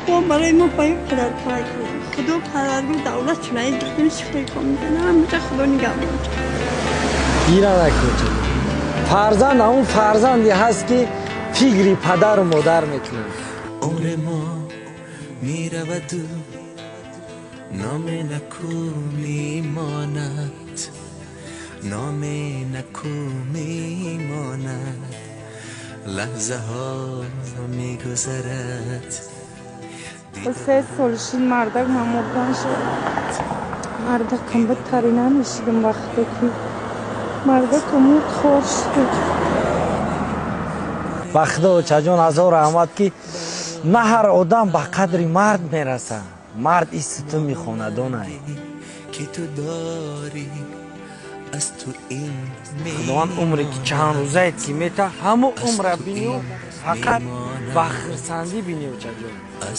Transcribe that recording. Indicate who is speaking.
Speaker 1: Бо барои мо ба қадар худо парвардгор давлат чунаи духтури шифои комил ҳамаҷа худо нигаҳбон.
Speaker 2: Гира накун. Фарзанд ҳамун фарзанде ҳаст, ки фикри падару модар мекунад.
Speaker 3: Умри мо мераваду номи наку мемонад, номи наку мемонад. Лаҳзаҳо мегузарад.
Speaker 4: 3 сол шид мардак ман мурдан шуд. Мардакам бадтари намешидам. Вақте ки мардакам мурд, хор шуд.
Speaker 2: Ба худо, очаҷон, ҳазор раҳмат, ки на ҳар одам ба қадри мард мерасад. Мард ин сутуни хонадонай.
Speaker 3: Ки ту дорӣ, аз ту ин
Speaker 2: Худованд умре ки чанд рӯзае ки мета, ҳамун умра биню, фақат ба хирсандӣ бинӣ, очаҷон.
Speaker 3: Аз